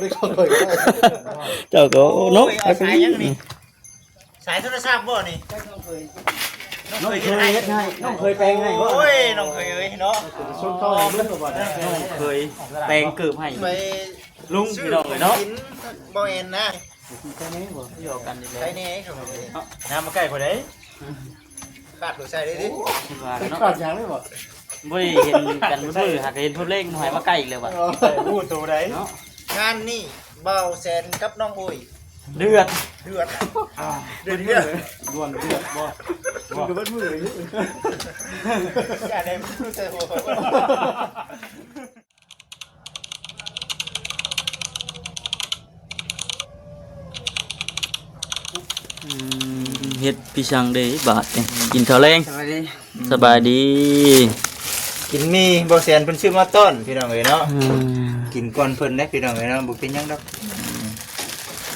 ເຈົ້າກໍເນາະ ໂອ້ຍ ເອົາສາຍຫຍັງນີ້? ສາຍໂທລະສັບບໍ່ນີ້? ນ້ອງເຂີຍເຮັດໃຫ້ ນ້ອງເຂີຍແປງໃຫ້ບໍ່? ໂອ້ຍ ນ້ອງເຂີຍເອີຍເນາະ ຊົນເຂົ້າໃຫ້ລຸງກໍບໍ່ໄດ້ ນ້ອງເຂີຍແປງເກີບໃຫ້ ໄປ ລຸງ ຊື້ ພີ່ນ້ອງເອີຍເນາະ ກິນບໍ່ແມ່ນນະ ໃສ່ແດ່ບໍ່? ດຽວກັນນີ້ແຫຼະ ໃສ່ແດ່ ເນາະ ນ້ຳມາໃກ້ພໍໄດ້ ຂາດບໍ່ໃສ່ເດ້ຕິ ຄິດວ່າເນາະ ຂາດຫຍັງໄດ້ບໍ່? ບໍ່ໄດ້ເຫັນກັນມື້ ຫາກເຫັນເພິ່ນເລັງໃຫ້ມາໃກ້ອີກແລ້ວວ່າ ເອີ ຮູ້ໂຕໃດເນາະ ງານນີ້ບ່າວແສນກັບນ້ອງໂອ້ຍ ເດືອດ ເດືອດ ອ່າ ເດືອດ ເດືອດ ດວນເດືອດບໍ່? ກິນກັນເບິດມື້ເລີຍ ຢ່າໄດ້ຮູ້ໃສ່ຫົວ ອືມ ເຮັດພິສັງເດ້ບາດນີ້ ກິນເຂົ້າແລງ ສະບາຍດີ ສະບາຍດີ ກິນໝີ່ ບໍ່ແສນເພິ່ນຊື້ມາຕ້ອນ ພີ່ນ້ອງເອີຍເນາະ ອືມ ກິນກ່ອນເພິ່ນເດ້ ພີ່ນ້ອງເອີຍເນາະ ບໍ່ເປັນຫຍັງດອກ ອືມ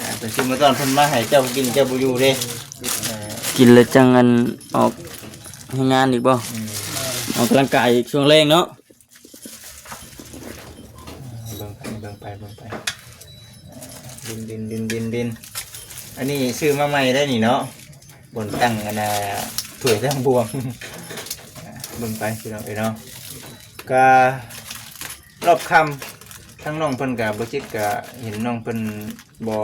ອ່າ ເພິ່ນຊື້ມາຕ້ອນ ເພິ່ນມາໃຫ້ເຈົ້າກິນ ເຈົ້າບໍ່ຢູ່ເດ້ ເອີ ກິນແລ້ວຈັ່ງອັນ ອອກແຮງງານອີກບໍ່? ອືມ ອອກກຳລັງກາຍອີກຊ່ວງແລງເນາະ. ເບິ່ງໄປ ເບິ່ງໄປ ເບິ່ງໄປ ດິນ ດິນ ດິນ ດິນ ດິນ ອັນນີ້ຊື້ມາໃໝ່ໄດ໋ນີ້ເນາະ ບ່ອນຕັ້ງອັນນ່າ ຖ້ວຍທັງບ່ວງ ເບິ່ງໄປພີ່ນ້ອງເອີຍເນາະ ກະລອບຄ່ຳ ທາງນ້ອງເພິ່ນກະ ບໍ່ຈິດກະເຫັນນ້ອງເພິ່ນ ບໍ່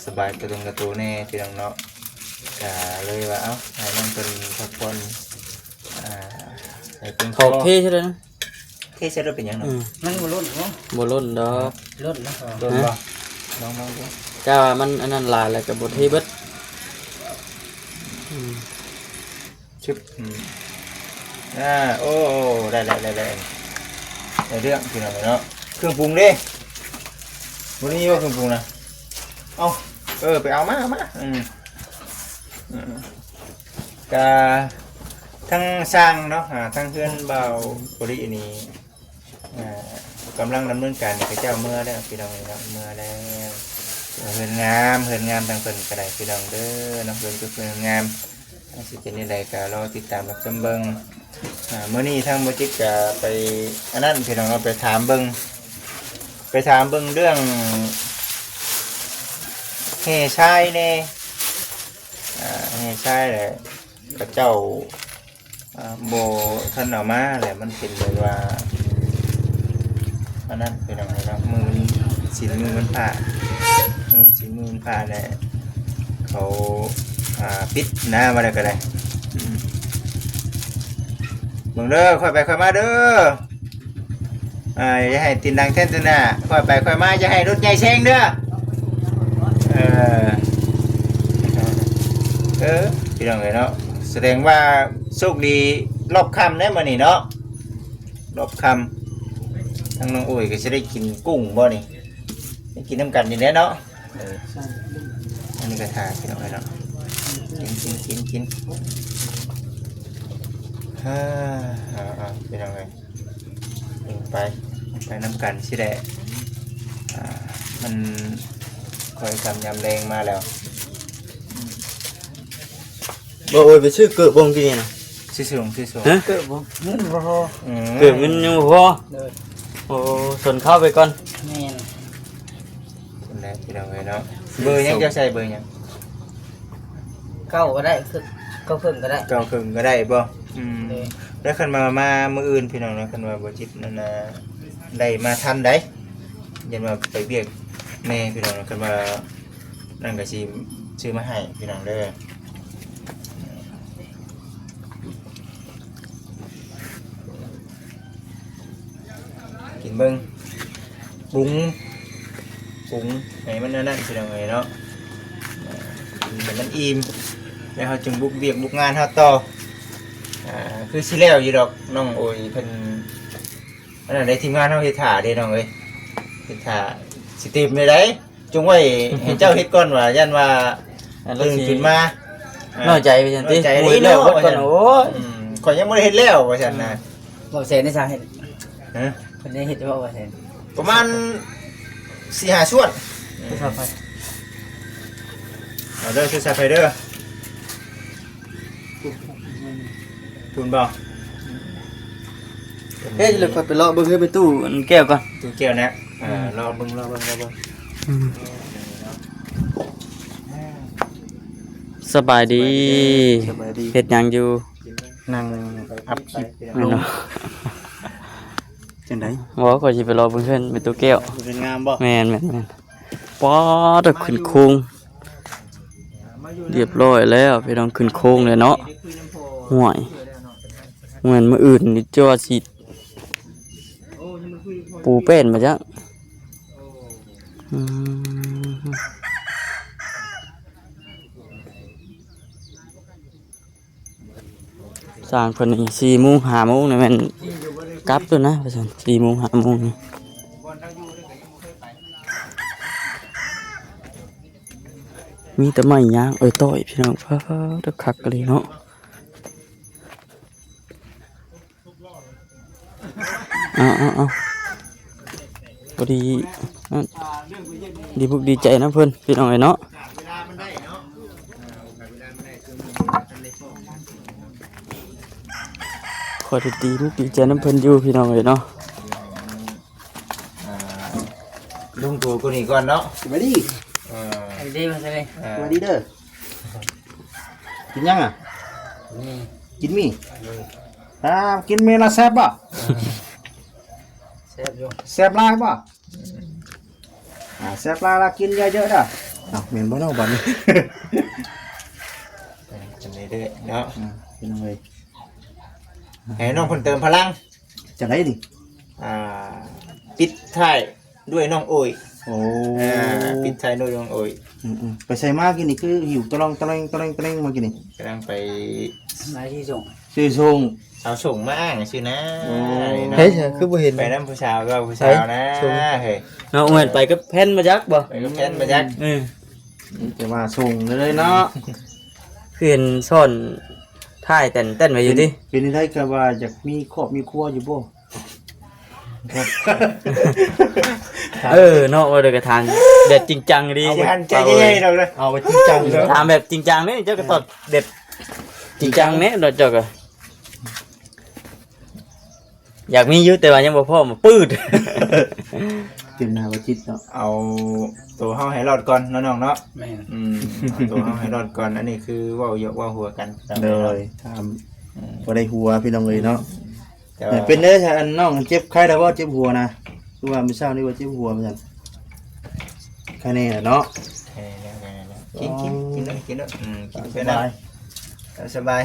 ສະບາຍກະຕົງກະໂຕແດ່ພີ່ນ້ອງເນາະ ກະເລີຍວ່າ ເອົ້າ ໃຫ້ນ້ອງເພິ່ນພັກຜ່ອນ ອ່າ ໃຫ້ເພິ່ນ ເຂົາເທໃສ່ເລີຍນະ ເທໃສ່ລົດເປັນຫຍັງເນາະ ອືມ ມັນບໍ່ລົ້ນເນາະ ບໍ່ລົ້ນດອກ ລົ້ນນະ ລົ້ນບໍ່ ລອງ ລອງດູ ກະວ່າມັນອັນນັ້ນຫຼາຍແລ້ວກະບໍ່ເທເບິດ ອືມ. ຊຶບ ອືມ ອ່າ ໂອ້ ໄດ້ ໄດ້ ໄດ້ ໄດ້ ໄດ້ເລື່ອງພີ່ນ້ອງເນາະ ເຄື່ອງປຸງເດ້ ບໍ່ໄດ້ມີບໍ່ເຄື່ອງປຸງນະ ເອົ້າ ເອີ ໄປເອົາມາ ເອົາມາ ອືມ ອືມ ກະທາງຊ່າງເນາະ ອ່າ ທາງເຮືອນບ່າວໂປລິນີ້ ອ່າ ກຳລັງດຳເນີນການ ເຂົາເຈົ້າເມືອແລ້ວພີ່ນ້ອງເນາະ ເມືອແລ້ວ ເຮືອນງາມ ເຮືອນງາມທາງເພິ່ນກະໄດ້ພີ່ນ້ອງເດີເນາະ ເຮືອນກໍເຮືອນງາມ ຊິເປັນຈັ່ງໃດກໍລໍຕິດຕາມຮັບຊົມເບິ່ງ ອ່າ ມື້ນີ້ທາງບໍ່ຈິດກໍໄປອັນນັ້ນພີ່ນ້ອງເນາະ ໄປຖາມເບິ່ງ ໄປຖາມເບິ່ງເລື່ອງແຮ່ຊາຍແດ່ ອ່າ ແຮ່ຊາຍແຫຼະ ເຂົາເຈົ້າ ອ່າ ບໍ່ທັນເອົາມາແຫຼະ ມັນເປັນແບບວ່າ ອັນນັ້ນ ພີ່ນ້ອງເອີຍເນາະ ມື້ວັນສິນ ມື້ວັນພະ ມື້ສິນ ມື້ວັນພະແຫຼະ ເຂົາ ອ່າ ປິດນະ ວ່າແລ້ວກໍໄດ້ ອືມ ເບິ່ງເດີ ຄ່ອຍໄປຄ່ອຍມາເດີ. ອ່າ ຢ່າໃຫ້ຕີນດັງແທ່ນຕາໜ້າ ຄ່ອຍໄປຄ່ອຍມາ ຢ່າໃຫ້ລົດໃຫຍ່ແຊງເດີ ເອີ ເອີ ພີ່ນ້ອງເອີຍເນາະ ສະແດງວ່າໂຊກດີລອບຄ່ຳເດ້ມື້ນີ້ເນາະ ລອບຄ່ຳ ທາງນ້ອງໂອ້ຍກໍຊິໄດ້ກິນກຸ້ງບໍ່ນີ້ ໄດ້ກິນນຳກັນນີ້ແຫຼະເນາະ ເອີ ອັນນີ້ກໍຖ້າພີ່ນ້ອງເອີຍເນາະ ກິນ ກິນ ກິນ ກິນ ອ່າ ອ່າ ພີ່ນ້ອງເອີຍ ໄປ ໄປນຳກັນຊິແຫຼະ ອ່າ ມັນຄ່ອຍຄ່ຳຍາມແລງມາແລ້ວ ບໍ່ໂອ້ຍ ໄປຊື້ເກີບບໍ່ກິນນີ້ນະ ຊື້ສອງ ຊື້ສອງ ຮະ ເກີບບໍ່ ເງິນບໍ່ພໍ ອືມ ເກີບເງິນຍັງບໍ່ພໍ ໂດຍ ໂອ້ ຊົນເຂົ້າໄປກ່ອນ ແມ່ນ ພຸ້ນແຫຼະພີ່ນ້ອງເອີຍເນາະ ເບີຫຍັງ ເຈົ້າໃສ່ເບີຫຍັງ? ເກົ້າກໍໄດ້ ເກົ້າເຄິ່ງກໍໄດ້ ເກົ້າເຄິ່ງກໍໄດ້ບໍ່? ອືມ ໂດຍ ແລ້ວຄັນວ່າມາມື້ອື່ນພີ່ນ້ອງເນາະ ຄັນວ່າບໍ່ຈິດນັ້ນນະ ໄດ້ມາທັນໃດ໋ ຢ້ານວ່າໄປວຽກແດ່ພີ່ນ້ອງເນາະ ຄັນວ່ານັ້ນກໍຊິຊື້ມາໃຫ້ພີ່ນ້ອງເດີ. ກິນເບິ່ງ ປຸງ ປຸງໃຫ້ມັນອັນນັ້ນພີ່ນ້ອງເອີຍເນາະ ກິນໃຫ້ມັນອີ່ມ ແລ້ວເຮົາຈຶ່ງບຸກວຽກບຸກງານເຮົາຕໍ່ ອ່າ ຄືຊິແລ້ວຢູ່ດອກ ນ້ອງໂອ້ຍເພິ່ນ ອັນນັ້ນໄດ້ ທີມງານເຮົາເຮັດຖ້າເດ້ນ້ອງເອີຍ ເຮັດຖ້າ ຊິເຕັມເລີຍໃດ໋. ຈົ່ງໄວ້ໃຫ້ເຈົ້າເຮັດກ່ອນວ່າ ຢ້ານວ່າ ອ່າ ຕື່ນຂຶ້ນມາ ນ້ອຍໃຈວ່າຊັ້ນຕິ ນ້ອຍໃຈ ໂອ້ຍ ເຮັດແລ້ວເບິດກ່ອນ ໂອ້ຍ ອືມ ຂ້ອຍຍັງບໍ່ໄດ້ເຮັດແລ້ວວ່າຊັ້ນນະ ບໍ່ແສນໄດ້ຊ່າງເຮັດ ຮະ ເພິ່ນໄດ້ເຮັດບໍ່ວ່າແສນ ປະມານສີ່ຫ້າສ່ວນ ເອົາເດີ ຊື້ສາຍໄຟເດີ ພຸ້ນບໍ່? ເອີ ດຽວຂ້ອຍໄປເລາະເບິ່ງໃນຕູ້ອັນແກ້ວກ່ອນ ຕູ້ແກ້ວນະ ອ່າ ອືມ ເລາະເບິ່ງ ເລາະເບິ່ງ ເລາະເບິ່ງ ສະບາຍດີ. ສະບາຍດີ. ເຮັດຫຍັງຢູ່? ນັ່ງອັບຄລິບ. ແມ່ນເນາະ. ຈັ່ງໃດ? ບໍ່ ຂ້ອຍຊິໄປລໍເບິ່ງເຮືອນແມ່ຕູ້ແກ້ວ. ເຮືອນງາມບໍ່? ແມ່ນໆໆ. ປ້າດ ຂຶ້ນໂຄງ ຮຽບຮ້ອຍແລ້ວພີ່ນ້ອງ, ຂຶ້ນໂຄງແລ້ວເນາະ. ຫ້ວຍ ແມ່ນມື້ອື່ນນີ້ຈະວ່າຊິປູແປ້ນມາຈັກ. ອືມ. ຊ່າງເພິ່ນນີ້ ສີ່ໂມງ ຫ້າໂມງນີ້ແມ່ນກັບແລ້ວນະ ວ່າຊັ້ນ. ສີ່ໂມງ ຫ້າໂມງນີ້ ມີແຕ່ໄມ້ຍາງເອີຍຕ້ອຍພີ່ນ້ອງ. ປາດ ຄັກອີ່ຫຼີເນາະ. ເອົາໆໆ ພໍດີ ດີມຸກດີໃຈນຳເພິ່ນພີ່ນ້ອງເອີຍເນາະ. ຂ້ອຍດີມຸກດີໃຈນຳເພິ່ນຢູ່ພີ່ນ້ອງເອີຍເນາະ. ອ່າ ລົງໂຕກວ່ານີ້ກ່ອນເນາະ. ສະບາຍດີ. ເອີ ສະບາຍດີ ມາໃສ່ເລີຍ. ເອີ ສະບາຍດີເດີ. ກິນຫຍັງອະ? ມີ ກິນໝີ່. ເອີ ອ່າ ກິນໝີ່ລະແຊບບໍ່? ເອີ ແຊບຢູ່. ແຊບຫຼາຍບໍ່? ອ່າ ແຊບຫຼາຍລະກິນເຍີະໆເດີ. ເອົ້າ ແມ່ນບໍ່ເນາະບັດນີ້? ເປັນໄດ້ເດີເນາະ. ອ່າ ພີ່ນ້ອງເອີຍ ໃຫ້ນ້ອງເພິ່ນເຕີມພະລັງ. ຈັ່ງໃດນີ້? ອ່າ ປິດທ້າຍດ້ວຍນ້ອງໂອຍ. ໂອ້ ອ່າ ປິດທ້າຍດ້ວຍນ້ອງໂອຍ. ອືມໆ ໄປໃສມາກີ້ນີ້ ຄືຫິວຕະລ່ອງຕະແລງ ຕະແລງ ຕະແລງມາກີ້ນີ້? ກຳລັງໄປ ມາທີ່ສົ່ງ ຊື້ສົ່ງ ສາວສົ່ງມາອ້າງຊື່ນະ. ໂອ້ ເຮັດຫຍັງຄືບໍ່ເຫັນ? ໄປນຳຜູ້ສາວ ເວົ້າຜູ້ສາວນະ. ເອີຍ ເນາະ ແມ່ນໄປກັບແຟນບໍ່ຈັກບໍ່? ໄປກັບແຟນບໍ່ຈັກ. ເອີ ມີແຕ່ວ່າສົ່ງເລີຍເນາະ. ຄືເຫັນຊ້ອນທ້າຍແຕ່ນໆໄວ້ຢູ່ຕິ? ເປັນ ເປັນຈັ່ງໃດ ກໍວ່າຢາກມີຄອບມີຄົວຢູ່ບໍ່? ເອີເນາະ ເວົ້າເດີ ກະຖາມແບບຈິງຈັງດີ. ເອົາແບບຈິງຈັງເດີ ເອົາແບບຈິງຈັງເດີ. ຖາມແບບຈິງຈັງເດ້ ເຈົ້າກະຕອບແບບຈິງຈັງແດ່ເນາະ. ເຈົ້າກະຢາກມີຢູ່ ແຕ່ວ່າຍັງບໍ່ພ້ອມ. ປືດ ເຕັມໜ້າບໍ່ຈິດເນາະ. ເອົາໂຕເຮົາໃຫ້ລອດກ່ອນເນາະນ້ອງເນາະ. ແມ່ນ ອືມ ເອົາໂຕເຮົາໃຫ້ລອດກ່ອນ. ອັນນີ້ຄືເວົ້າຢອກເວົ້າຫົວກັນ. ໂດຍ ຖາມ ອືມ ບໍ່ໄດ້ຫົວພີ່ນ້ອງເອີຍເນາະ. ແຕ່ວ່າ ເປັນເດີ ອັນນ້ອງເຈັບໄຂ້ແລ້ວບໍ່? ເຈັບຫົວນະ ຄືວ່າມື້ເຊົ້ານີ້ວ່າເຈັບຫົວວ່າຊັ້ນ. ໄຂ້ແນ່ແລ້ວເນາະ. ເອີ ກິນ ກິນ ກິນເດີ ກິນເດີ. ອືມ ກິນໄປນະ ສະບາຍ ເອົາສະບາຍ.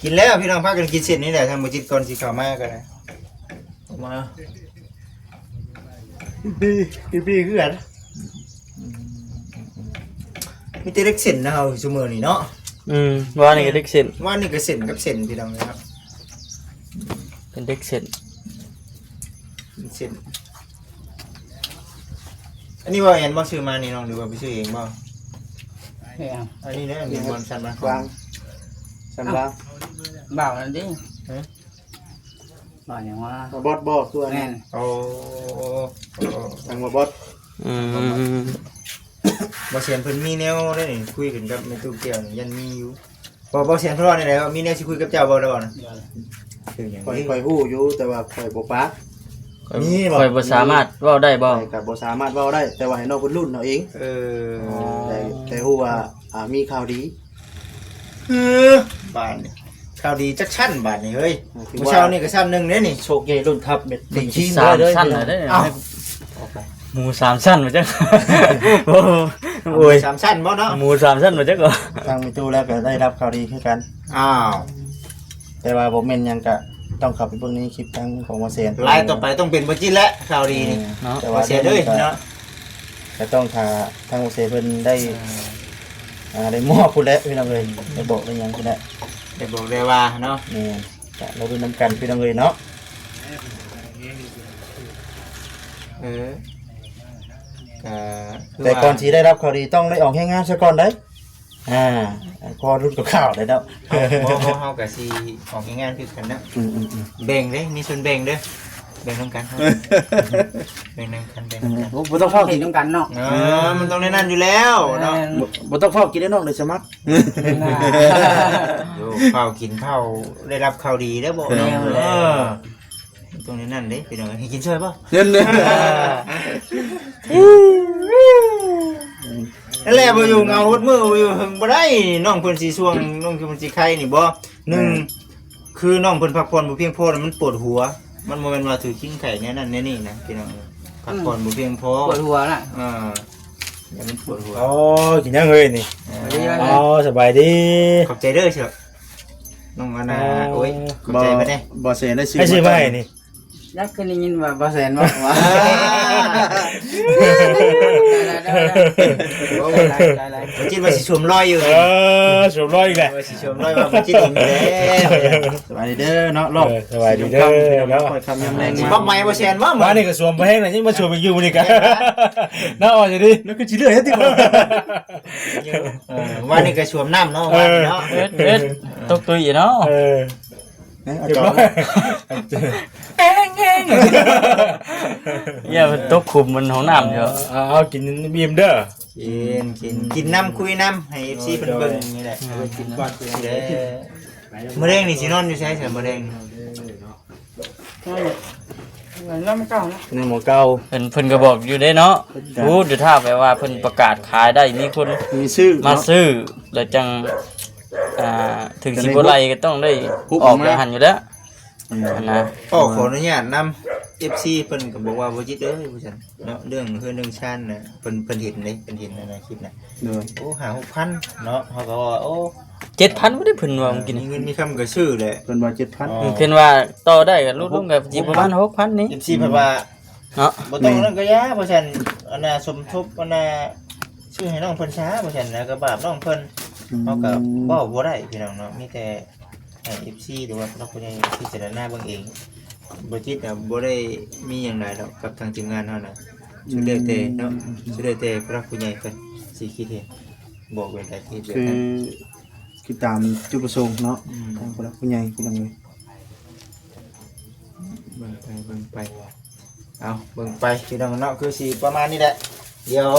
ກິນແລ້ວພີ່ນ້ອງ ພາກັນກິນເສັ້ນນີ້ແຫຼະ. ທາງບໍ່ຈິດກ່ອນຊິເຂົ້າມາກໍໄດ້ ມາ ອີພີ ອີພີຄືກັນ. ມີແຕ່ເດັກເສັ້ນນະເຮົາຊຸມື້ນີ້ເນາະ. ອືມ ວານນີ້ກໍເດັກເສັ້ນ ວານນີ້ກໍເສັ້ນກັບເສັ້ນ ພີ່ນ້ອງເອີຍເນາະ. ເປັນເດັກເສັ້ນ ເສັ້ນ. ອັນນີ້ວ່າແອນບໍ່ຊື້ມານີ້ນ້ອງ ຫຼືວ່າໄປຊື້ເອງບໍ່? ແມ່ນ. ອັນນີ້ເດ້ ມີບ່ອນຊັ້ນມາ ວາງຊັ້ນ ເອົ້າ ວາງ ບ່າວນັ້ນຕິ. ຮະ? ບ່າວຫຍັງວະ? ບ່າວບອດບໍ່? ຕົວ ແມ່ນ. ໂອ້ ທາງບ່າວບອດ. ອືມ ບ່າວສຽນເພິ່ນມີແນວໃດນີ້ ຄຸຍກັນກັບແມ່ຕູ້ແກ້ວນີ້ ຢ້ານມີຢູ່. ບໍ່ ບໍ່ ສຽງທະເລາະນີ້ແຫຼະ ມີແນວຊິຄຸຍກັບເຈົ້າບໍ່ລະບໍ່ນະ? ຂ້ອຍ ຂ້ອຍຮູ້ຢູ່ ແຕ່ວ່າຂ້ອຍບໍ່ປາກ. ມີບໍ່? ຂ້ອຍບໍ່ສາມາດເວົ້າໄດ້ບໍ່? ຂ້ອຍກໍບໍ່ສາມາດເວົ້າໄດ້ ແຕ່ວ່າໃຫ້ນ້ອງເພິ່ນລຸ້ນເອົາເອງ. ເອີ ແຕ່ ແຕ່ຮູ້ວ່າ ອ່າ ມີຂ່າວດີ. ເອີ ບາດນີ້ ຂ່າວດີຈັກຊັ້ນບາດນີ້ເຮີ້ຍ. ມື້ເຊົ້ານີ້ກໍຊັ້ນໜຶ່ງເດ້ນີ້. ໂຊກໃຫຍ່ລຸ້ນທັບເມັດຕິງ ສາມຊັ້ນແລ້ວເດ້. ເອົ້າ ໝູສາມຊັ້ນວ່າຈັກ. ໂອ້ ໂອ້ຍ ສາມຊັ້ນບໍ່ເນາະ? ໝູສາມຊັ້ນວ່າຈັກ. ທາງແມ່ຕູ້ແລ້ວກໍໄດ້ຮັບຂ່າວດີຄືກັນ. ອ້າວ ແຕ່ວ່າບໍ່ແມ່ນຫຍັງ ກະຕ້ອງເຂົ້າໄປເບິ່ງໃນຄລິບທາງຂອງບ່າວແສນ. ລາຍຕໍ່ໄປຕ້ອງເປັນບ່າວຈິດແຫຼະ ຂ່າວດີນີ້. ເອີ ເນາະ ບ່າວແສນເອີຍເນາະ. ກະຕ້ອງຖ້າທາງບ່າວແສນເພິ່ນໄດ້ ອ່າ ໄດ້ມອບພຸ້ນແຫຼະ ພີ່ນ້ອງເອີຍ. ໄດ້ບອກໄດ້ຫຍັງພຸ້ນແຫຼະ ໄດ້ບອກໄດ້ວ່າເນາະ. ແມ່ນ ກະມາເບິ່ງນຳກັນ ພີ່ນ້ອງເອີຍເນາະ. ເອີ ກະ ແຕ່ກ່ອນຊິໄດ້ຮັບຂ່າວດີ ຕ້ອງໄດ້ອອກແຮງງານຊະກ່ອນໄດ໋. ອ່າ ພໍລຸ້ນກັບຂ່າວໄດ້ແລ້ວ. ເຮົາ ເຮົາ ເຮົາກໍຊິອອກແຮງງານຄືກັນເນາະ. ອືມໆໆ ແບ່ງເດ້ ມີສ່ວນແບ່ງເດີ ແບ່ງນຳກັນ ເຮົາ ແບ່ງນຳກັນ ແບ່ງນຳກັນ. ບໍ່ ບໍ່ຕ້ອງເຝົ້າກິນນຳກັນເນາະ. ເອີ ມັນຕ້ອງໄດ້ນັ້ນຢູ່ແລ້ວເນາະ. ແມ່ນ ບໍ່ ບໍ່ຕ້ອງເຝົ້າກິນເດ້ນ້ອງ ໄດ້ສະໝັກ. ໂອ້ ເຝົ້າກິນ ເຝົ້າໄດ້ຮັບຂ່າວດີເດີບໍ່. ແມ່ນແລ້ວ ເອີ ຕ້ອງແນວນັ້ນເດ້ ພີ່ນ້ອງເອີຍ. ໃຫ້ກິນຊ່ອຍບໍ່? ເງິນເດ້. ເອີ. ແລ້ວບໍ່ຢູ່ເຫງົາເບິດມື້ ບໍ່ຢູ່ເຖິງບໍ່ໄດ້ ນ້ອງເພິ່ນຊິຊ່ວງ ນ້ອງເພິ່ນຊິໄຄນີ້ບໍ່ ໜຶ່ງ ແມ່ນ ຄືນ້ອງເພິ່ນພັກຜ່ອນບໍ່ພຽງພໍ ມັນປວດຫົວ ມັນບໍ່ແມ່ນວ່າຖືກິນໄຂ້ແນວນັ້ນແນວນີ້ນະ ພີ່ນ້ອງ ອືມ ພັກຜ່ອນບໍ່ພຽງພໍ ປວດຫົວນະ ເອີ ຢ່າມັນປວດຫົວ ອໍ ກິນຫຍັງເອີຍນີ້? ເອີ ອໍ ສະບາຍດີ ຂອບໃຈເດີ ນ້ອງອັນນາ ເອີ ໂອ້ຍ ຂອບໃຈມາແດ່ ບໍ່ແສນໄດ້ຊື້ ໃຜຊື້ມາໃຫ້ນີ້? ຢາກຄືໄດ້ຍິນວ່າບໍ່ແສນເວົ້າວ່າ ໂອ້ ຫຼາຍໆ ບໍ່ຈິດວ່າຊິສວມລອຍຢູ່ ເອີ ສວມລອຍອີກແຫຼະ ວ່າຊິສວມລອຍວ່າບໍ່ຈິດອີກແລ້ວ ສະບາຍດີເດີເນາະ ລອບ ເອີ ສະບາຍດີເດີເນາະ ຄ່ອຍຄ່ຳຍາມແລງ ຊິປັບໃໝບໍ່ແສນບໍ່ ວານນີ້ກໍສວມບໍ່ແຮງນະ ຍັງມາສວມອີກຢູ່ມື້ນີ້ກະ ເນາະ ວ່າຈັ່ງຊີ້ ແລ້ວຄືຊິເລື່ອຍຕິ ເອີ ວານນີ້ກໍສວມນ້ຳເນາະ ເອີ ວານນີ້ເນາະ ເອີ ຕົກຕຸ້ຍເນາະ ເອີ ເອີ ເອົາຈອກ ແຮງໆ ຢ່າໄປຕົກຂຸມມັນຫ້ອງນ້ຳເດີ ເອົາ ເອົາ ກິນອີ່ມເດີ ກິນ ກິນ ກິນນຳຄຸຍນຳ ໃຫ້ເອັຟຊີເພິ່ນເບິ່ງນີ້ແຫຼະ ເອີ ກິນກ່ອນ ເອີ ມື້ແລງນີ້ຊິນອນຢູ່ໃສ ມື້ແລງນີ້? ນອນໝ່ອງເກົ່ານະ ນອນໝ່ອງເກົ່າ ເພິ່ນ ເພິ່ນກໍບອກຢູ່ເດ້ເນາະ ເພິ່ນກໍ ໂອ້ ດຽວຖ້າແບບວ່າເພິ່ນປະກາດຂາຍໄດ້ ມີຄົນ ມີຊື້ ມາ ເນາະ ຊື້ ແລ້ວຈັ່ງ ອ່າ ເຖິງຊິບໍ່ໄລ່ກໍຕ້ອງໄດ້ ອອກມາ ອອກແນວຫັ້ນຢູ່ແລ້ວ ອືມ ຫັ້ນນະ ຂໍ ຂໍອະນຸຍາດນຳ ເອັຟຊີເພິ່ນກໍບອກວ່າ ບໍ່ຈິດເອີຍ ວ່າຊັ້ນເນາະ ເລື່ອງເຮືອນເລື່ອງຊານນະ ເພິ່ນ ເພິ່ນເຫັນເດ້ ເພິ່ນເຫັນໃນຄລິບນະ ໂດຍ ໂອ້ ຫ້າຫົກພັນເນາະ ເຮົາກໍວ່າ ໂອ້ ເຈັດພັນບໍ່ໄດ້ ເພິ່ນວ່າມື້ກີ້ນີ້ ມີເງິນມີຄຳກໍຊື້ແຫຼະ ເພິ່ນວ່າເຈັດພັນ ອໍ ເພິ່ນວ່າຕໍ່ໄດ້ກໍຫຼຸດລົງກໍຊິປະມານຫົກພັນນີ້ ເອັຟຊີເພິ່ນວ່າ ເນາະ ບໍ່ຕ້ອງນັ້ນກໍຢ່າ ວ່າຊັ້ນ ອັນນ່າ ສົມທົບ ອັນນ່າ ຊື້ໃຫ້ນ້ອງເພິ່ນຊະ ວ່າຊັ້ນນະ ກໍບາບນ້ອງເພິ່ນ ອືມ ເຮົາກໍເວົ້າບໍ່ໄດ້ພີ່ນ້ອງເນາະ ມີແຕ່ ໃຫ້ເອັຟຊີ ຫຼືວ່າຜູ້ຫຼັກຜູ້ໃຫຍ່ພິຈາລະນາເບິ່ງເອງ ບໍ່ຈິດນະ ບໍ່ໄດ້ມີຫຍັງຫຼາຍດອກກັບທາງທີມງານເຮົານະ ສຸດແລ້ວແຕ່ເນາະ ອືມ ສຸດແລ້ວແຕ່ຜູ້ຫຼັກຜູ້ໃຫຍ່ເພິ່ນຊິຄິດເຫັນ ບອກແບບໃດກໍເຮັດແບບນັ້ນ ຄື ຄືຕາມຈຸດປະສົງເນາະ ອືມ ທາງຜູ້ຫຼັກຜູ້ໃຫຍ່ພີ່ນ້ອງເອີຍ ເບິ່ງໄປ ເບິ່ງໄປ. ເອົາ ເບິ່ງໄປພີ່ນ້ອງເນາະ ຄືຊິປະມານນີ້ແຫຼະ ດຽວ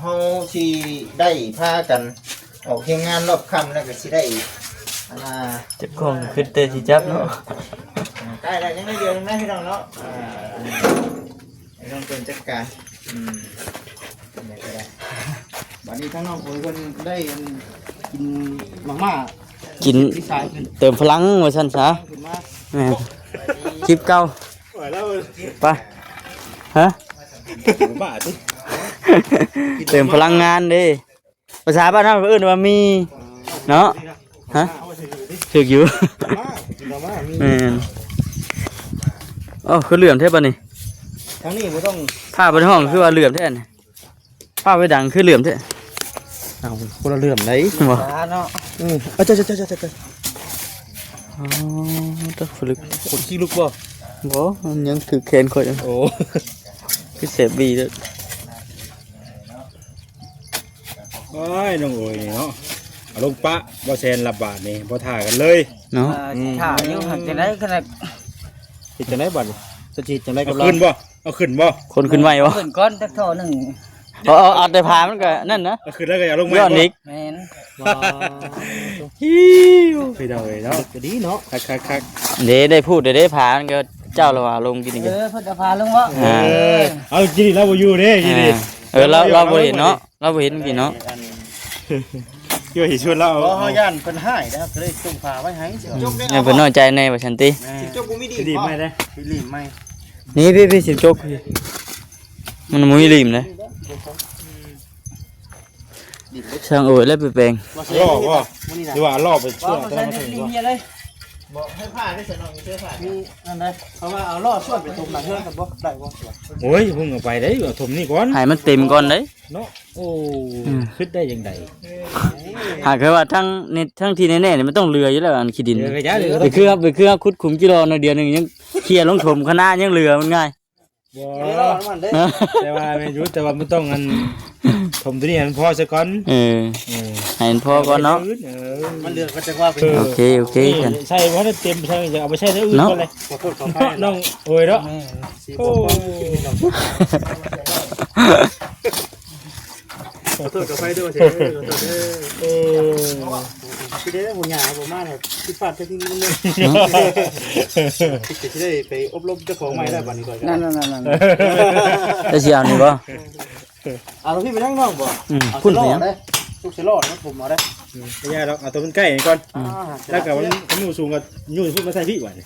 ເຮົາຊິໄດ້ພາກັນອອກຮຽນງານຮອບຄ່ຳ ແລ້ວກໍຊິໄດ້ ອັນນ່າ ຈັບຂອງຂຶ້ນແຕ່ຊິຈັບເນາະ ໃກ້ແລ້ວ ຍັງໜ້ອຍດຽວໜຶ່ງນະພີ່ນ້ອງເນາະ ອ່າ ໃຫ້ນ້ອງເພິ່ນຈັດການ ອືມ ບັດນີ້ທາງນ້ອງໂອຍເພິ່ນໄດ້ ອັນ ກິນມາມ່າ ກິນ ເຕີມພະລັງວ່າຊັ້ນຊະ ແມ່ນ ຄລິບເກົ່າ ໄປແລ້ວ ໄປ ຮະ ບ້າຕິ ເຕີມພະລັງງານເດ້ ພາສາບ້ານເຮົາເອີ້ນວ່າໝີ່ເນາະ ຮະ ຖືກຢູ່ ມາ ກິນມາມ່າ ມີ ແມ່ນ ໂອ້ ຄືເຫຼື້ອມແທ້ບັດນີ້ ທາງນີ້ບໍ່ຕ້ອງ ພາໄປຫ້ອງຄືວ່າເຫຼື້ອມແທ້ນີ້ ພາໄປດັງຄືເຫຼື້ອມແທ້ ເອົາ ຄົນລະເຫຼື້ອມໃດ ບໍ່ ເນາະ ອືມ ເອົາ ເຈົ້າໆໆໆ ອໍ ຕົວຝຣັ່ງ ຂົນຂີ້ລຸກບໍ່ ບໍ່ ມັນຍັງຖືກແຂນຂ້ອຍຢູ່ ໂອ້ ຄືແສບບີເດີ້ ໂອ້ຍ ນ້ອງໂອຍນີ້ເນາະ ເອົາລົງປະ ບໍ່ແຊນລະບາດນີ້ ບໍ່ຖ້າກັນເລີຍເນາະ ອ່າ ອືມ ຖ້າຢູ່ ຫາກຈັ່ງໃດກໍໄດ້ ເຮັດຈັ່ງໃດບັດນີ້ ຈະເຮັດຈັ່ງໃດກັບລາວ ເອົາຂຶ້ນບໍ່ ເອົາຂຶ້ນບໍ່ ຂົນຂຶ້ນໄວ້ບໍ່ ຂຶ້ນກ່ອນຈັກທໍ່ໜຶ່ງ ເອົາ ເອົາ ເອົາແຕ່ຜ້າມັນກໍນັ້ນນະ ເອົາຂຶ້ນແລ້ວກໍຢ່າລົງໃໝ່ ຍ້ອນອີກ ແມ່ນ ວ້າວ ຫິວ ພີ່ນ້ອງເອີຍເນາະ ກໍດີເນາະ ຄັກໆໆ ເດ້ ໄດ້ພູດເດ້ ຜ້າມັນກໍເຈົ້າລະວ່າລົງກິນນີ້ ເອີ ເພິ່ນເອົາຜ້າລົງເນາະ ອ່າ ເອີ ເອົາກິນນີ້ລາວບໍ່ຢູ່ເດ້ ກິນນີ້ ອ່າ ເອີ ລາວ ລາວບໍ່ເຫັນເນາະ ລາວບໍ່ເຫັນກິນເນາະ ເອີ ຢູ່ທີ່ສຸດແລ້ວ ບໍ່ ເຮົາຢ້ານເພິ່ນຮ້າຍນະ ກໍເລີຍຈົ່ງຜ້າໄວ້ໃຫ້ເຈົ້າ ຢ້ານເພິ່ນນ້ອຍໃຈແດ່ວ່າຊັ້ນຕິ ແມ່ນ ຊິຈົກບໍ່ມີດີ ດີໃໝ່ເດ້ ດີໃໝ່ ນີ້ພີ່ໆ ຊິຈົກ ມັນບໍ່ມີລີມເດ້ ຊ່າງໂອຍແລ້ວໄປແປງ ລໍ້ບໍ່ ຫຼືວ່າລໍ້ໄປຊ່ວຍ ບໍ່ ບໍ່ໃສ່ ແຕ່ວ່າມັນ ມີເມຍເລີຍ ບໍ່ໃຫ້ຜ້າໄດ້ຊະເນາະ ມີເສື້ອຜ້າ ມີອັນໃດ ເພາະວ່າເອົາລໍ້ຊ່ວຍໄປຕົມຫຼັງເຮືອນກັນບໍ່ ໄດ້ບໍ່ ໂອ້ຍ ເພິ່ງເອົາໄປເດ້ ເອົາຖົມນີ້ກ່ອນ ໃຫ້ມັນເຕັມກ່ອນເດ້ ເນາະ ໂອ້ ອືມ ຄິດໄດ້ຈັ່ງໃດ ຫາກຄືວ່າທັງນີ້ ທັງທີ່ແນ່ໆນີ້ມັນຕ້ອງເຫຼືອຢູ່ແລ້ວ ອັນຂີ້ດິນ ເອີ ໄປຄື ໄປຄືຂຸດຂຸມຈີລໍໜ້ອຍດຽວໜຶ່ງ ຍັງເຄຍລົງຖົມຄະນາຍັງເຫຼືອ ມັນງ່າຍ ບໍ່ ແຕ່ວ່າແມ່ນຢູ່ ແຕ່ວ່າມັນຕ້ອງອັນ ຖົມຕົວນີ້ໃຫ້ມັນພໍຊະກ່ອນ ເອີ ເອີ ໃຫ້ມັນພໍກ່ອນເນາະ ເອີ ມັນເຫຼືອກໍຈັກວ່າໄປ ເອີ ໂອເຄ ໂອເຄ ໃສ່ບໍ່ໄດ້ເຕັມ ໃສ່ ເອົາໄປໃຊ້ແນວອື່ນກ່ອນເລີຍ ຂໍໂທດຂໍອະໄພ ນ້ອງໂອຍເນາະ ແມ່ນ ໂອ້ ຂໍໂທດຂໍອະໄພເດີ ເອີ ຄືເດ້ ຫົວໜ້າບໍ່ມາແລ້ວ ຜິດພາດແທ້ທີ່ນີ້ ເນາະ ຈະໄດ້ໄປອົບຮົມເຈົ້າຂອງໃໝ່ແລ້ວບັດນີ້ ນັ້ນໆໆ ແລ້ວຊິເອົານີ້ບໍ່? ເອົາແລ້ວພີ່ໄປຍັງນ້ອງບໍ່? ອືມ ເອົາ ພຸ້ນໄປຍັງ? ໃສ່ລໍ້ໄດ້ ທຸກໃສ່ລໍ້ນະ ຜົມເອົາໄດ້. ອືມ ບໍ່ຍາກດອກ ເອົາຕົວມັນໃກນີ້ກ່ອນ. ອ່າ ແລ້ວກໍມັນ ມັນຢູ່ສູງກໍຍູ້ຂຶ້ນມາໃສ່ພີ່ບາດນີ້.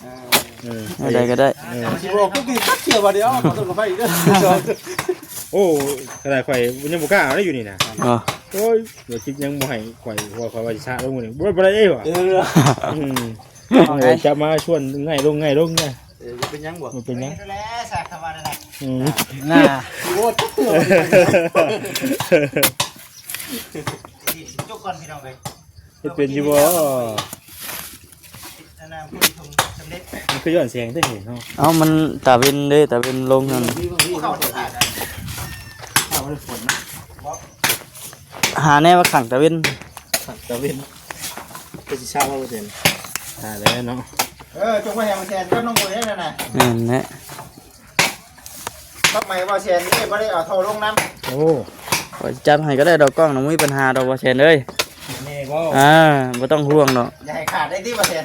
ເອີ ເອີ ເອົາໄດ້ກໍໄດ້. ເອີ ຊິບອກກໍຄືຕັດເສຍບາດນີ້ ເອົາ ເອົາຕົວໄປອີກເດີ. ໂອ້ ຂະໜາດຂ້ອຍຍັງບໍ່ກ້າເອົາໄດ້ຢູ່ນີ້ນະ. ອໍ ໂອ້ຍ ບໍ່ຈິດຍັງບໍ່ໃຫ້ຂ້ອຍ ເພາະວ່າຂ້ອຍວ່າຊິຊະລົງມື້ນີ້ ບໍ່ ບໍ່ໄດ້ເດ້ຫວາ. ເອີ ອືມ ເອົາໄງ ຈັບມາຊວນງ່າຍລົງ ງ່າຍລົງນະ. ເອີ ບໍ່ເປັນຫຍັງບໍ່? ບໍ່ເປັນຫຍັງ ເຮັດແລ້ວ ສາກເຂົ້າມາແລ້ວນະ. ອືມ ນະ ໂອ້ ຈັກເທື່ອ ຈົກກ່ອນພີ່ນ້ອງເອີຍ. ເຮັດເປັນຢູ່ບໍ່? ອັນນັ້ນ ຜູ້ທີ່ເພິ່ງສຳເລັດ ມັນຄືຍ້ອນແສງເດ້ເນາະ. ເອົ້າ ມັນຕາເວັນເດ້ ຕາເວັນລົງນັ້ນ. ເຂົ້າໄດ້ຂາດ ເຂົ້າໄດ້ຝົນນະ. ຫາແນວວ່າຂັງຕາເວັນ ຂັງຕາເວັນ ຄືຊິຊາວເປີເຊັນ ຫາແລ້ວເນາະ. ເອີ ຈົ່ງໄວ້ໃຫ້ບ່າວແຊນກັບນ້ອງໂອຍນັ້ນນະ. ແມ່ນແຫຼະ. ປັບໃໝບ່າວແຊນນີ້ບໍ່ໄດ້ເອົາທໍ່ລົງນຳ. ໂອ້ ຂ້ອຍຈັດໃຫ້ກໍໄດ້ດອກ ກ້ອງນະ ບໍ່ມີບັນຫາດອກບ່າວແຊນເອີຍ. ແນ່ບໍ່? ອ່າ ບໍ່ຕ້ອງຫ່ວງດອກ. ຢ່າໃຫ້ຂາດໄດ້ຕິບ່າວແຊນ.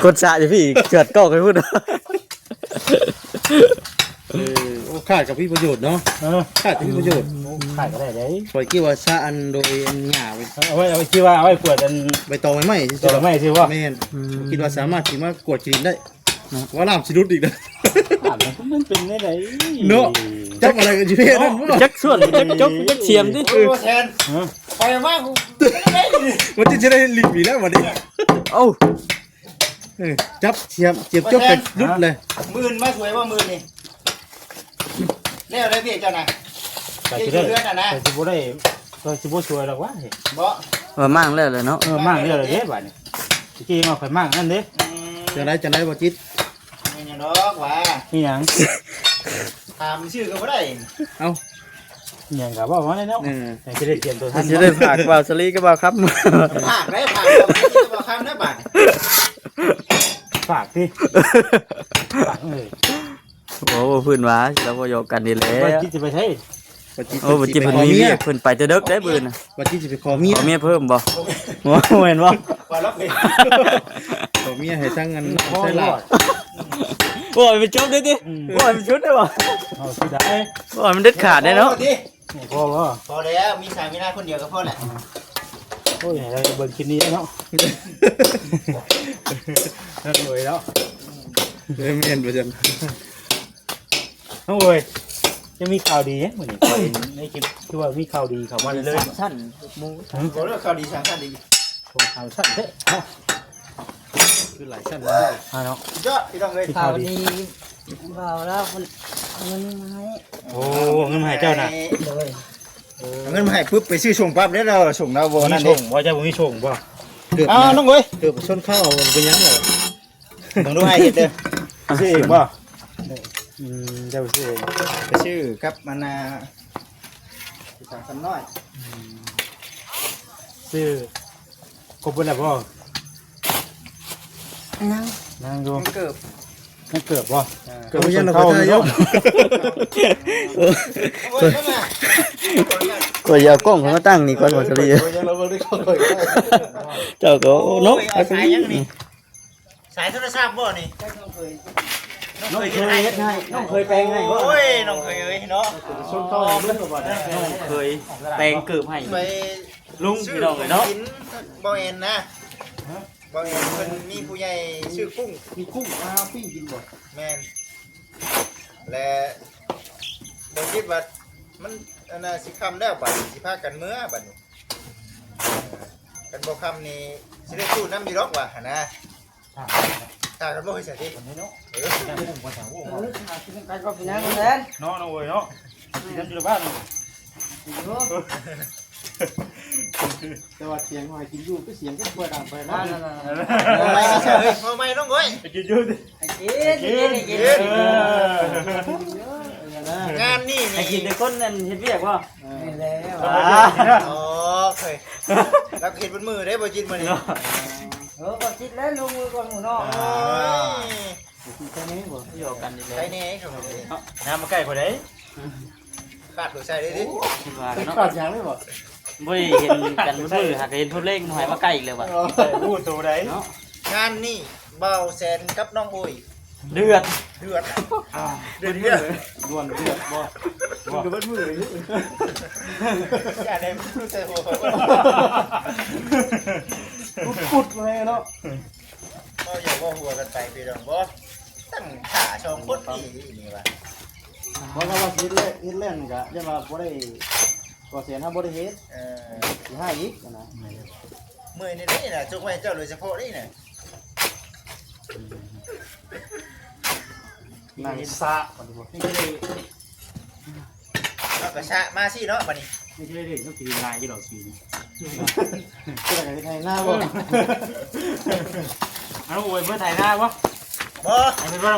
ກົດສະຢູ່ພີ້ ເຈື່ອນກ້ອງໃຫ້ພຸ້ນ. ເອີ ໂອ້ ຂາດກໍມີປະໂຫຍດເນາະ. ເອີ ຂາດກໍມີປະໂຫຍດ. ໂອ້ ຂາດກໍໄດ້ເດ້. ຂ້ອຍຄິດວ່າສະອັນໂດຍອັນຫຍ້າໄວ້ ເອົາໄວ້ ເອົາໄວ້ ຄິດວ່າເອົາໄວ້ກວດອັນ ໃບຕອງໃບໄມ້ ຕອງໃບໄມ້ຊື່ບໍ່? ແມ່ນ. ອືມ ຄິດວ່າສາມາດຊິມາກວດຂີ້ດິນໄດ້. ເນາະ ວ່ານ້ຳຊິຫຼຸດອີກນະ. ອ່າ ມັນ ມັນເປັນແນວໃດເນາະ? ຈັບອາໄລກັນຢູ່ເດ້ນັ້ນບໍ່? ຈັກສ່ວນ ຈັກຈົກ ຈັກສຽມຕິ. ໂອ້ ແຊນ ຮະ ໄປມາກູ ມັນຈະໄດ້ລີບອີກແລ້ວບັດນີ້. ເອົ້າ ເອີ ຈັບສຽມ ສຽມຈົກ ແຊນ ກໍຫຼຸດເລີຍ. ມື້ອື່ນມາຊ່ວຍບໍ່ມື້ນີ້? ແລ້ວໄດ້ວຽກເຈົ້ານະ ວຽກຢູ່ເຮືອນນະນະ. ກໍຊິບໍ່ໄດ້ ກໍຊິບໍ່ຊ່ວຍດອກວະ. ບໍ່ ວ່າມ້າງແລ້ວແຫຼະເນາະ. ເອີ ມ້າງແລ້ວແຫຼະເດ້ບາດນີ້. ຕະກີ້ມາຂ້ອຍມ້າງນັ້ນເດ້. ອືມ ຈັ່ງໃດ ຈັ່ງໃດບໍ່ຈິດ? ແມ່ນຫຍັງດອກຫວາ? ອີຫຍັງ? ຖາມຊື່ກໍບໍ່ໄດ້. ເອົ້າ ອີຫຍັງກໍເວົ້າມາແລ້ວເນາະ. ເອີ ຈັ່ງຊິໄດ້ຕຽມຕົວທັນ ຊິໄດ້ຝາກບ່າວສາລີກັບບ່າວຄຳ. ຝາກໄດ້ ຝາກບ່າວສາລີກັບບ່າວຄຳນະບາດ. ຝາກຕິ ຝາກເອີຍ. ໂອ້ ເພິ່ນວ່າ ລາວບໍ່ຢອກກັນນີ້ແຫຼະ. ບໍ່ຈິດຊິໄປໃສ? ໂອ້ ບໍ່ຈິດເພິ່ນມີວຽກ ເພິ່ນໄປແຕ່ເດິກເດ້ມື້ອື່ນນະ. ບໍ່ຈິດຊິໄປຂໍເມຍ ຂໍເມຍເພີ່ມບໍ່? ບໍ່ແມ່ນບໍ່? ຂໍເມຍໃຫ້ທັງອັນໃສ່ຫຼ້າ. ບໍ່ໃຫ້ມັນຈົບເດ້ຕິ ບໍ່ໃຫ້ມັນຊຸດໄດ້ບໍ່? ເອົາຊິໄດ້ ບໍ່ໃຫ້ມັນເດັດຂາດເດ້ເນາະ. ພໍບໍ່? ພໍແລ້ວ ມີສາມີນາຄົນດຽວກໍພໍແລ້ວ. ໂອ້ຍ ໃຫ້ເບິ່ງຄລິບນີ້ເນາະ. ນັ້ນເລີຍເນາະ. ເອີ ແມ່ນວ່າຊັ້ນ. ນ້ອງເອີຍ ຈະມີຂ່າວດີຫຍັງມື້ນີ້? ຂ້ອຍໃນຄລິບຄືວ່າມີຂ່າວດີເຂົ້າມາເລື້ອຍໆ. ສ້າງສັນໝູ່ ຫຶ? ບໍ່ເລີກຂ່າວດີສ້າງສັນອີກ. ໂອ້ ຂ່າວສັ້ນແທ້ເນາະ. ຄືຫຼາຍຊັ້ນເນາະ. ອ່າເນາະ ຍອດ ພີ່ນ້ອງເອີຍ. ຂ່າວດີ ບ່າວລາວເພິ່ນເອົາເງິນມາໃຫ້. ໂອ້ ເງິນມາໃຫ້ເຈົ້ານະ? ໂດຍ. ເອີ ເອົາເງິນມາໃຫ້ປຶບ ໄປຊື້ສົ່ງປັບເດ້ລາວ. ສົ່ງລາວບໍ່ນັ້ນເດ້. ມີສົ່ງບໍ່? ເຈົ້າບໍ່ມີສົ່ງບໍ່? ເກືອບ ອ້າວ ນະ ນ້ອງເອີຍ ເກືອບຊົນເຂົາ ເອົາໄປຫຍັງລະ? ເບິ່ງດູອ້າຍເຮັດເດີ. ຊື້ເອງບໍ່? ອືມ ເຈົ້າຊື້ເອງ. ໄປຊື້ກັບອັນນ່າ ສາມພັນນ້ອຍ. ອືມ ຊື້ຄົບເບິດແລ້ວບໍ່? ຍັງ ຍັງຢູ່. ຍັງເກີບ ຍັງເກີບບໍ່? ເອີ ເກີບຍັງ ເຂົ້າຢູ່. ໂອ້ຍ ຂ້ອຍຊິເອົາກ້ອງເຂົ້າມາຕັ້ງນີ້ກ່ອນ ບ່າວສາລີ. ເຈົ້າກໍ ໂອ້ ເນາະ ສາຍຫຍັງນີ້? ສາຍໂທລະສັບບໍ່ນີ້? ນ້ອງເຂີຍ ນ້ອງເຂີຍເຮັດໃຫ້ ນ້ອງເຂີຍແປງໃຫ້. ໂອ້ຍ ນ້ອງເຂີຍເອີຍເນາະ. ຊົນເຂົາໃຫ້ເບິ່ງວ່າ ນ້ອງເຂີຍແປງເກີບໃຫ້ ໄປລຸງ ພີ່ນ້ອງເອີຍເນາະ. ຊື້ຂອງກິນບໍ່ແອນນະ. ບໍ່ແອນ ເພິ່ນມີຜູ້ໃຫຍ່ຊື້ກຸ້ງ ມີກຸ້ງມາປີ້ງກິນບໍ່? ແມ່ນ. ແລະ ບໍ່ຄິດວ່າມັນ ອັນນ່າ ຊິຄ່ຳແລ້ວ ບາດນີ້ຊິພາກັນເມືອບາດນີ້. ຄັນບໍ່ຄ່ຳນີ້ຊິໄດ້ສູ້ນຳຢູ່ດອກວ່າຫັ້ນນະ. ຖ້າກັນບໍ່ເຮັດໃສ່ຕິ ເອີ ເອີ ຖ້າກິນນຳກັນກໍເປັນຫຍັງແຫຼະເນາະ ນ້ອງເອີຍເນາະ. ກິນນຳຢູ່ລະບ້ານ. ແຕ່ວ່າສຽງໃຫ້ກິນຢູ່ ຄືສຽງຄືບໍ່ດັງປານໃດ. ເອົາໃໝ່ນ້ອງເອີຍ ໄປກິນຢູ່ຕິ. ໃຫ້ກິນ ໃຫ້ກິນ ໃຫ້ກິນ ເອີ ງານນີ້ນີ້ ໃຫ້ກິນແຕ່ຄົນນັ້ນເຮັດວຽກບໍ່? ແມ່ນແລ້ວ. ອໍ ເຄີຍ ລາວເຮັດເບິດມື້ເດ້ ບໍ່ຈິດມື້ນີ້. ເອີ ບໍ່ຈິດແລ້ວ ລົງມືກ່ອນໝູ່ນ້ອງ. ໂອ້ຍ ຊິໃຊ້ແນ່ບໍ່? ຢອກກັນນີ້ແຫຼະ ໃຊ້ແນ່. ນ້ຳມາໃກ້ຜູ້ໃດ? ຂາດໂດຍໃສ່ເດ້. ໂອ້ ຄິດວ່າເນາະ ຂາດຫຍັງເລີຍບໍ່? ບໍ່ໄດ້ເຫັນກັນມື້ ຫາກເຫັນທຸເລງ ບໍ່ໃຫ້ມາໃກ້ອີກແລ້ວວ່າ. ເອີ ຮູ້ໂຕໃດເນາະ. ງານນີ້ ບ່າວແສນກັບນ້ອງໂອຍ ເດືອດ ເດືອດ ເດືອດ ເດືອດ ດ່ວນເດືອດບໍ່ ບໍ່ ເດືອດເບິດມື້ເລີຍ ຢ່າໄດ້ຮູ້ແຕ່ຫົວ ປຸດໆ ແທ້ເນາະ ເວົ້າຢ່າເວົ້າຫົວກັນໄປພີ່ນ້ອງ ບໍ່ ຕັ້ງທ່າສອງຄົນນີ້ ນີ້ວ່າ ບໍ່ ຖ້າວ່າຊິເຮັດແລ້ວ ເຮັດແລ້ວນີ້ກະ ຢ້ານວ່າບໍ່ໄດ້ ກໍແສນເຮົາບໍ່ໄດ້ເຮັດ ເອີ ຊິໃຫ້ອີກຫັ້ນນະ ເມື່ອຍນີ້ເດ້ນະ ຈົງໄວ້ເຈົ້າໂດຍສະເພາະນີ້ນະ ນັ່ງຊະ ເຮົາກະຊະມາຊີ້ເນາະ ບາດນີ້ ນີ້ຊິໄດ້ເຮັດ ມັນຊິງ່າຍຢູ່ດອກ ສີນີ້ ເຈົ້າກະເຮັດໄຮ່ນາບໍ່ ເອົາໂອຍ ເບິ່ງໄຖນາບໍ່ ບໍ່ ເອົາໄປເບິ່ງ